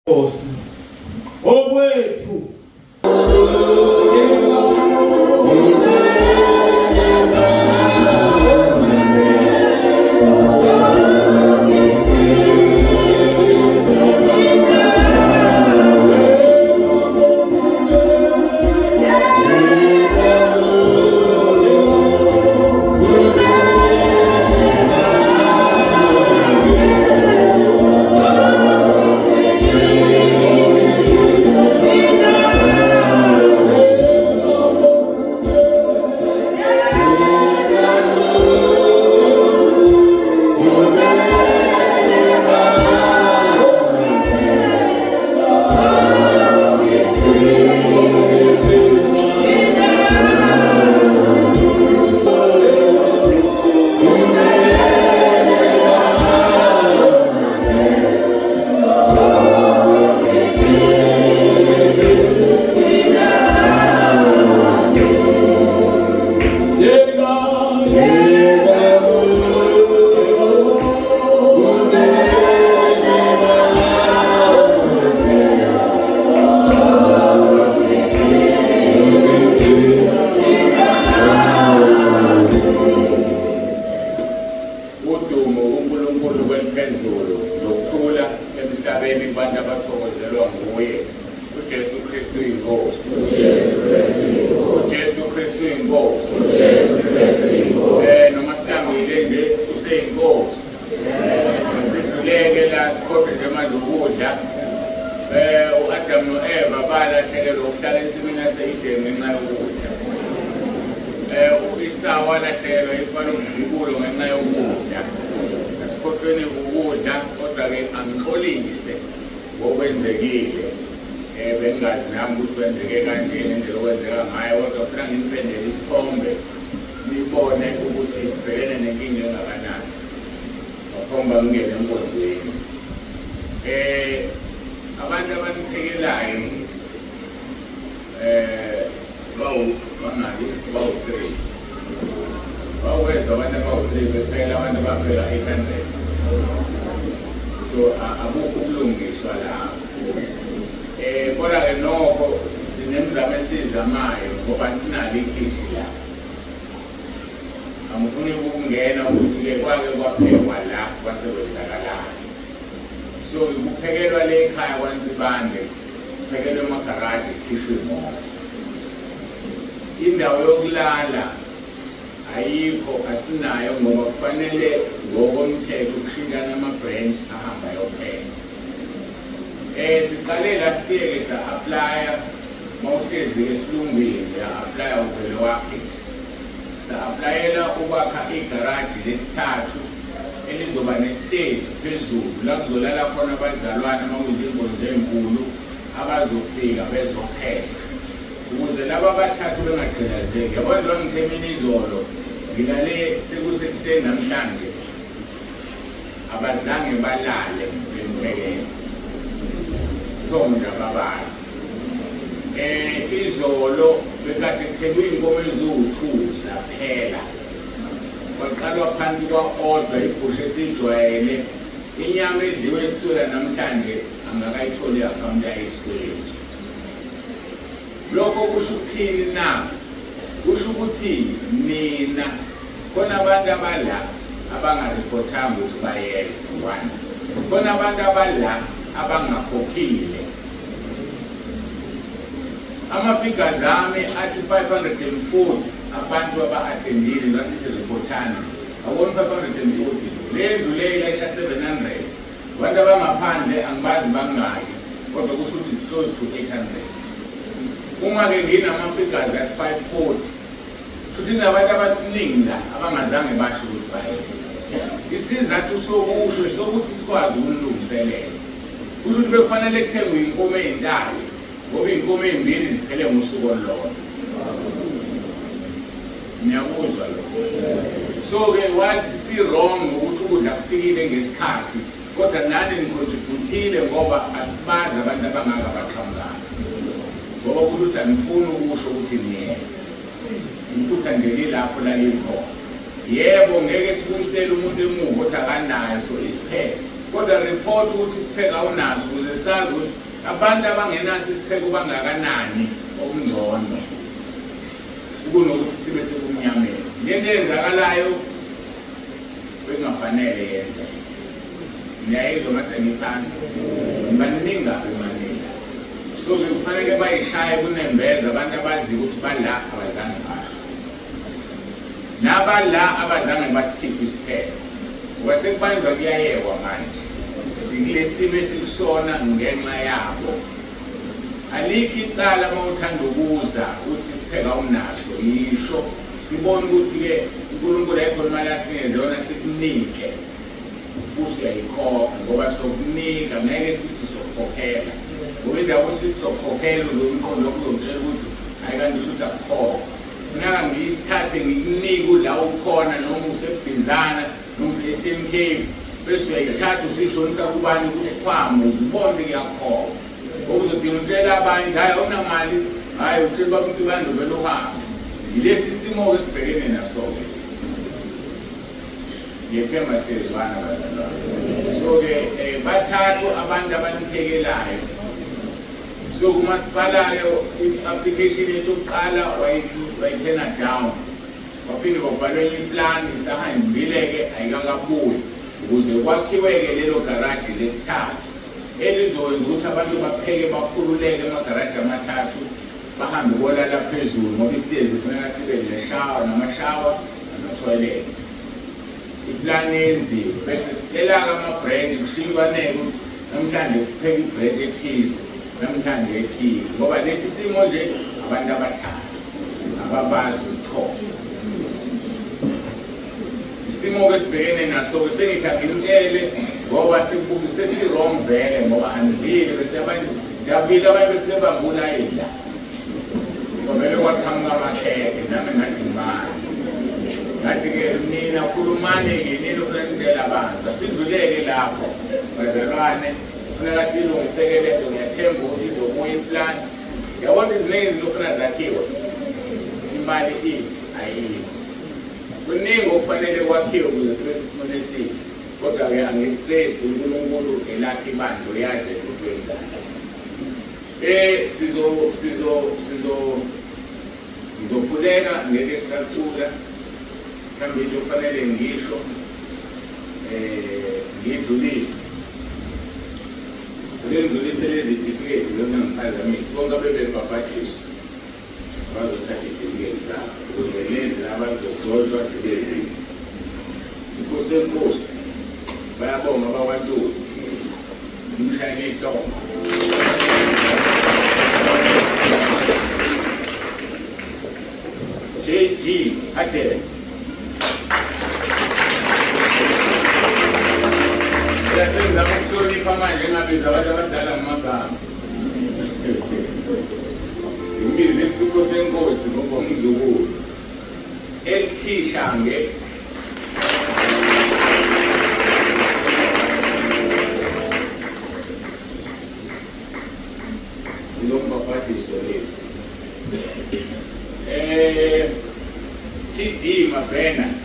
Nkosi okwethu. Udumo kuNkulunkulu kweliphezulu nokuthula emhlabeni kubantu abathokozelwa nguye. UJesu Kristu inkosi. UJesu Kristu inkosi. Noma sihambile nje useyinkosi. Sidluleke la sikhohlwe nje manje ukudla. U-Adam no-Eva balahlekelwa ukuhlala ensimini yase-Eden ngenxa yokudla. U-Isawu walahlekelwa ifa lobuzibulo ngenxa yokudla. Asikhohlweni ukudla kodwa-ke angixolise ngokwenzekile. Bengingazi nami ukuthi kwenzeke kanje ngendlela okwenzeka ngayo kodwa funa nginipendele isithombe nibone ukuthi sibhekene nenkinga engakanani. Ngaphambi ngingene enkonzweni. Abantu abaniphekelayo bawu bangaki bawu-3. Bawezwa abantu abawu-3 bephekela abantu abapheka 800. So akukho ukulungiswa lapho. Kodwa ke nokho sinemizamo esiyizamayo ngoba sinalo ikhishi la. Angifuni ukungena ukuthi ke kwake kwaphekwa la kwase kwenzakalani. So kuphekelwa le ekhaya kwaNsibande, kuphekelwa emagaraji kukhishwe imoto. Indawo yokulala ayikho, asinayo ngoba kufanele ngokomthetho kushintshana ama-branch ahamba ayopheka. Siqale last year ke sa-applya, mawuhlezi esilungwini uya-applya uvele wakhe nje. Sa-applyela ukwakha igaraji lesithathu elizoba nesiteji phezulu la kuzolala khona abazalwane uma kuyizinkonzo ey'nkulu abazofika bezopheka ukuze laba abathathu bengagqilazeki. Yabona njengoba ngithe mina izolo ngilale sekusekuseni namhlanje abazange balale bengiphekela. Kuthiwa nje ababazi. Izolo bekade kuthengwe iy'nkomo eziwu-2 zaphela. Kwaqalwa phansi kwa-odwa igusha esiyijwayele. Inyama edliwe kusukela namhlanje angakayitholi i-akhawunti yayo yesikweletu. Lokho kusho ukuthini na? Kusho ukuthi nina khona abantu abala abangariphothanga ukuthi bayeza, one. Khona abantu abala abangakhokhile. Ama-figures ami athi 540 abantu aba-attendile nasithi reportani. Awuboni 540. Le ndlu le ilayisha 700. Abantu abangaphandle angibazi bangaki kodwa kusho ukuthi it's close to 800. Uma-ke nginama-figures at 540 futhi kunabantu abaningi la abangazange basho ukuthi bayeza. Isizathu sokusho sokuthi sikwazi ukulungiselela. Kusho ukuthi bekufanele kuthengwe iy'nkomo ey'ntathu ngoba iy'nkomo ey'mbili ziphele ngosuku olulodwa. Niyakuzwa lokho? So-ke wathi si-wrong ngokuthi ukudla kufikile ngesikhathi kodwa nani nicontributhile ngoba asibazi abantu abangaka abaqhamukayo. Ngoba kusho ukuthi anifuni ukusho ukuthi niyeza. Iphutha nje lilapho lalikhona. Yebo ngeke sibuyisele umuntu emuva othi akanayo so isiphele. Kodwa report ukuthi isipheko awunaso ukuze sazi ukuthi abantu abangenaso isipheko bangakanani okungcono kunokuthi sibe sebumnyameni. Lento eyenzakalayo bekungafanele yenzeke. Niyayizwa uma sengiphansi. Baningi kabi eManila. So-ke kufanele bayishaye kunembeza abantu abaziyo ukuthi bala abazange basho. Nabala abazange basikhiphe isiphelo. Ngoba sekubanjwa kuyayekwa manje. Sikule simo esikusona ngenxa yabo. Alikho icala uma uthanda ukuza uthi isipheka awunaso yisho sibone ukuthi-ke uNkulunkulu ayikhona imali asinikeze yona sikunike buse uyayikhokha ngoba sokunika ngeke sithi sokukhokhela ngoba indawo ukuthi sithi sokukhokhela uzomqondo wakho uzokutshela ukuthi hayi kanti usho ukuthi akukhokhwa funeka ngiyithathe ngikunike la ukhona noma usebhizana noma use-Eastern Cape bese uyayithatha usuyishonisa kubani kusikhwama uzubone kuyakhokha ngoba uzodinga utshela abanye hhayi awunamali hhayi utshela uba ukuthi bantu vele uhambe yilesi simo-ke sibhekene naso-ke Ngiyethemba siyezwana bazalwane. So-ke um bathathu abantu abaniphekelayo. So kumasipala-ke i-application yethu yokuqala wayithena down. Waphinde kwabhalwa enye iplani isahambile-ke ayikakabuyi ukuze kwakhiwe-ke lelo garaji lesithathu elizokwenza ukuthi abantu bapheke bakhululeke emagaraji amathathu bahambe kolala phezulu ngoba isitezi kufuneka sibe neshawa namashawa namathoyilethi. Iplani yenziwe bese sicela-ke ama-branch kushintshwaneke ukuthi namhlanje kupheka i-branch ethize namhlanje ethile ngoba lesi simo nje abantu abathathu ababazi ukuthola isimo-ke sibhekene naso-ke sengithi anginitshele ngoba sesi-wrong vele ngoba anidlile bese abanye ngiyabuyile abanye bese bebamba ulayini la Kwavele kwaqhamuka amakhekhe nami ngadumala. Ngathi-ke nina khulumani-ke nini ufuna nitshela abantu. Asidluleke lapho bazalwane, kufuneka siyilungiseke le nto. Ngiyathemba ukuthi izobuya iplani. Yabona iziningi izinto ofuna zakhiwe, imali ayikho. Kuningi okufanele kwakhiwe ukuze sibe sesimweni esihle. Kodwa-ke angistress, uNkulunkulu elakhe ibandla uyazi ukuthi wenzani. Eh sizo sizo sizo ngizokhuleka ngeke sisacula mhlawumbe into kufanele ngisho eh ngidlulise ake ngidlulise lezi zitifiketi zezingiphazamisi bonke abebebhabhathiswa bazothatha izitifiketi zabo ukuze lezi abazogcotshwa zibe zile sipho senkosi bayabonga abakwaNtuli ngimshayele ihlombe JG Adele Sengizama ukuhlonipha manje ngabiza abantu abadala ngamagama. Ngimbize isipho senkosi ngoba umzukulu. LT Shange Izombhabhadiso lesi. Eh TD Mavena.